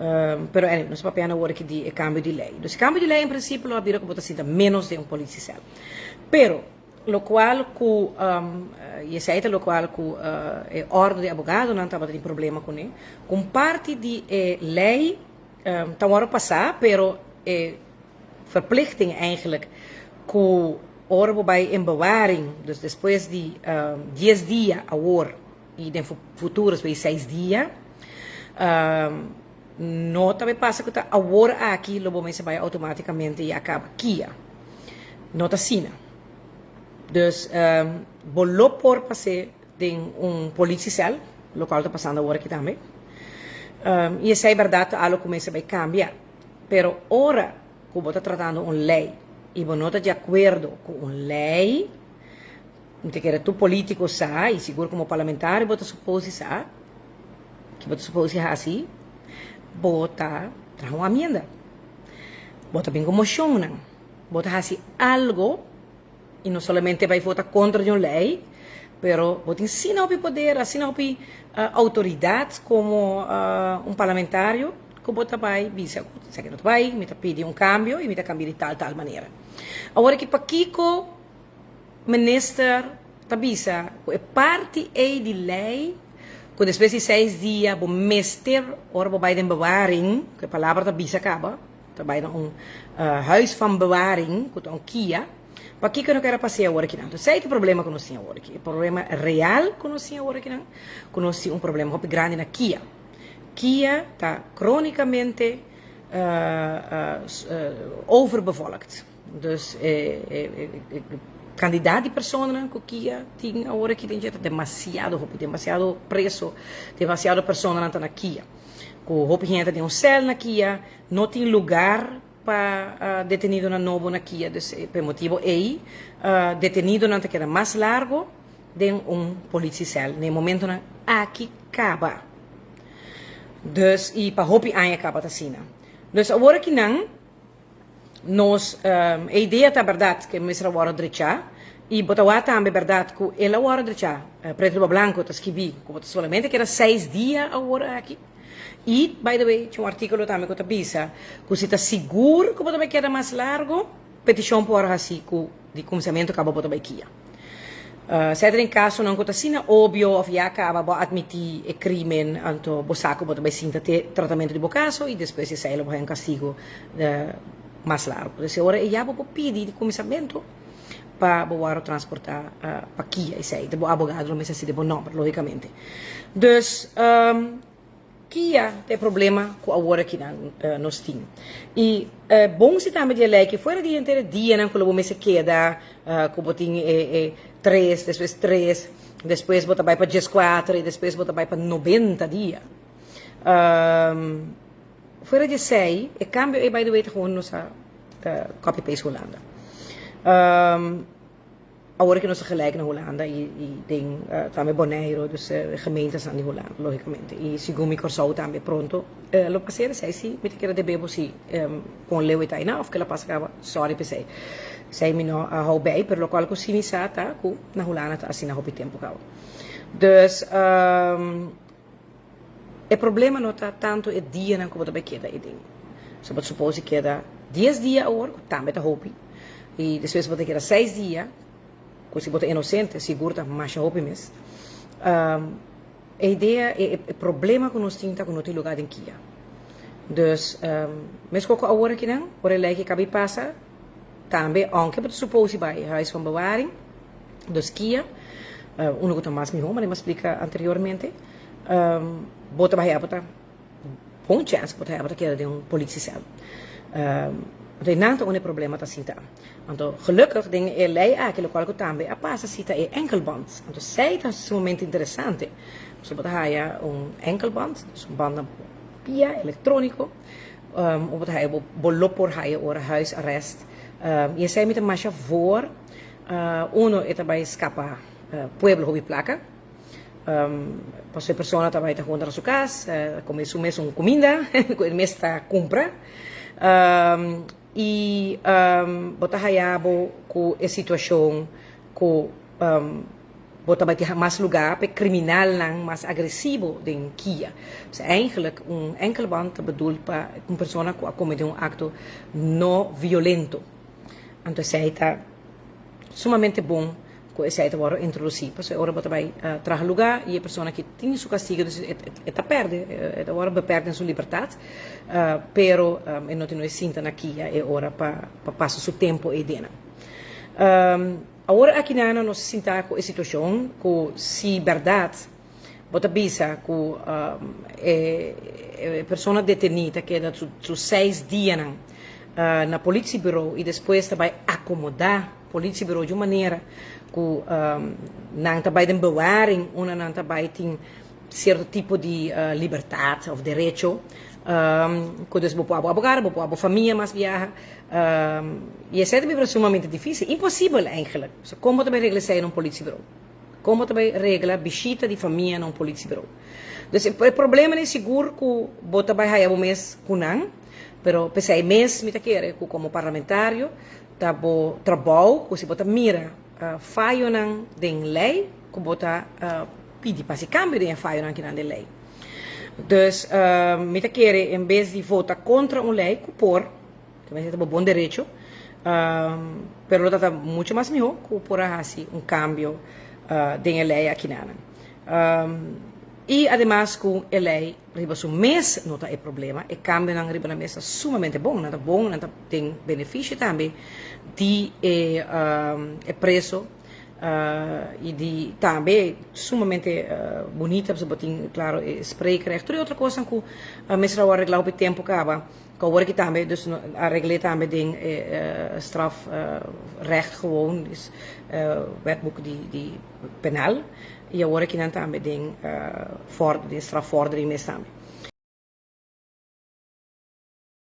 Pero anyway, nos ta papiando awor aki di e cambio di ley. Dus e cambio di ley en principio lo a bira cu bo ta sinta menos den un politiecel. Pero locual cu, y esey ta locual cu e orde di abogadonan tabata tin problema cune, cu un parti di e ley ta worde pasa, pero e verplichting eigenlijk cu ora bo bay in bewaring, dus despues di dies dia awor, y den futuro despues di seis dia, no ta bay pasa cu ta awor aki lo bo mester bay automaticamente y a caba kia. No ta asina. Dus bo lo por pas'é den un politiecel, locual ta pasando awor aki tambe. Y esey berdad ta algo cu mester bay cambia. Pero ora cu bo ta tratando un ley y bo no ta di acuerdo cu un ley, Mi ta kere tur politico sa y sigur como parlamentario bo ta supose sa ki bo ta supose haci, bo ta traha un amienda, bo ta bin cu mocionnan, bo ta haci algo y no solamente bay vota contra di un ley, pero bo tin asina hopi poder, asina hopi autoridad como un parlamentario cu bo ta bay bisa cu esaki no ta bay, mi ta pidi un cambio y mi ta cambia di tal tal manera. Awor aki pakico Minister ta bisa ku e parti ei di lei ku despues di seis dia bo mester ora bo bai den bewaring, ku e palabra ta bisa kaba, ta bai na un huis van bewaring ku ta un kia, pakiko no kere pas'é awor akinan? Entonces esei ta e problema ku nos tin awor aki, e problema real ku nos tin awor akinan, ku nos tin un problema hopi grandi na kia. Kia ta kronikamente overbevolkt. Dus e kandidat di personanan ku kia tin awor aki den dje ta demasiado hopi, demasiado preso, demasiado personanan ta na kia. Ku hopi hende ta den un sèl na kia, no tin lugar pa detenidonan nobo na kia. Dus pa e motibo ei detenidonan ta keda mas largo den un polisiesèl na e momentonan aki kaba. Dus i pa hopi aña kaba ta asina. Dus awor aki nan. Nos e idea ta berdad cu e mester a worde drecha y bo ta wak tambe berdad cu el a worde drecha. Preto riba blanco ta skibi cu bo ta solamente keda seis dia awor aki. Y by the way tin un articulo tambe cu ta bisa cu si ta sigur cu bo ta bay keda mas largo peticion por haci cu di cuminsamentu caba bo ta bay kia. Sèt den kasonan ku ta asina obvio òf ya kaba bo a atmití e krímen, anto bo sa ku bo ta bai sinta te tratamentu di bo kaso i despues esei lo bo haña un kastigu mas largu. Entonces e ora ei ya bo por pidi di kuminsamentu pa bo wòrdu transportá pa kia esei. Ta bo abogado lo mester hasi den bo nòmber, lógikamente. Dus. Kia ta e problema ku awor aki nan nos tin? I bon si tambe di e lei ki fuera di henter e dianan ku lo bo mester keda ku bo tin e tres, despues tres, despues bo ta bai pa dieskuater i despues bo ta bai pa nobenta dia. Fuera di esei, e kambio ei by the way ta gewoon nos a copy paste Hulanda. Awor ke nos ta gelijk na Hulanda i den tambe Boneiru, dus e gemeentesnan di Hulanda logicamente. I segun mi Kòrsou tambe pronto lo pasera esei. Si mi ta kere debe bo si kon leu e ta einan òf kila pasa kaba, sòri p'esei. Esei mi no a hou bei, pero lokual ku si mi sa ta ku na Hulanda ta asina hopi tempu kaba. Dus e problema no ta tantu e dianan ku bo ta bai keda eiden. So bo ta supos di keda dies dia awor, ku tambe ta hopi. I despues bo ta keda seis dia, ku si bo ta inosente sigur ta masha hopi mes. E idea, e problema ku nos tin ta ku no tin luga den kia. Dus, meskos ku awor akinan, ora e lei ke kabi pasa, tambe ounke bo ta supos di bai huis van bewaring, dus kia, unu ku ta mas mihó, manera mi a splika anteriormente, bo ta bai haya bo ta. Bon chèns ku bo ta heba ta keda den un politiecel. Anto einan ta unda e problema ta sinta. Anto gelukkig den e lei aki lokual ku tambe a pasa si ta e enkelband. Anto esei ta sumamente interesante. Pasobra bo ta haya un enkelband, dus un band na bo pia elektróniko, o bo ta haya bo lo por haya ora huisarrest. I esei mi ta masha voor. Uno e ta bai skapa pueblo hopi plaka. Pasobra e persona ta bai ta hunta na su kas, ta kome su mesun kuminda ku e mes ta kumpra. I bo ta haya bo ku e situashon ku Bo ta bai tin mas lugá pa e kriminalnan mas agresivo den kia. Pues eigenlijk un enkelband ta bedoeld pa un persona ku a kometé un akto no violento. Anto esei ta sumamente bon ku esei ta wòrdu introdusí pasobra ora bo ta bai traha lugá i e persona ki tin su kastigo dus e ta pèrdè, e ta wòrdu bepèrk den su libertat, pero e no tin no e sinta na kia e ora pa pasa su tempu eidenan. Awor aki nan nos a sinta ku e situashon ku si bèrdat bo ta bisa ku e persona detení ta keda su seis dianan na politiebureau i despues ta bai akomodá politiebureau di un manera ku nan ta bai den bewaring unda nan ta bai tin sierto tipo di libertat òf derecho ku dus bo por abo abogado, bo por abo famia mas biaha. I esei ta bira sumamente difísil, imposibel eigenlijk. So kon bo ta bai regla esei na un politiebureau? Kon bo ta bai regla bishita di famia na un politiebureau? Dus e problema ei sigur ku bo ta bai haya bo mes ku nan, pero p'esei mes mi ta kere ku komo parlamentario ta bo trabou ku si bo ta mira fayonan den lei ku bo ta pidi pa hasi kambio den e fayonan kinan den lei. Dus mi ta kere en bes di vota kontra un lei ku por, Tambe ta bo bon derecho, pero lo ta ta mucho mas miho ku por a hasi un kambio den e lei akinanan. I ademas ku e lei riba su mes no ta e problema, e kambionan riba nan mes ta sumamente bon, nan ta bon, nan ta den benefisio tambe di e preso i di tambe sumamente bunita pasobra bo tin klaro e spreekrecht, tur e otro kosnan ku mester a wòrdu reglá hopi tempu kaba. Ku awor aki tambe dus no a regl'é tambe den e straf recht gewoon, dus wetboek di di penal i awor aki nan tambe den den strafvordering mes tambe.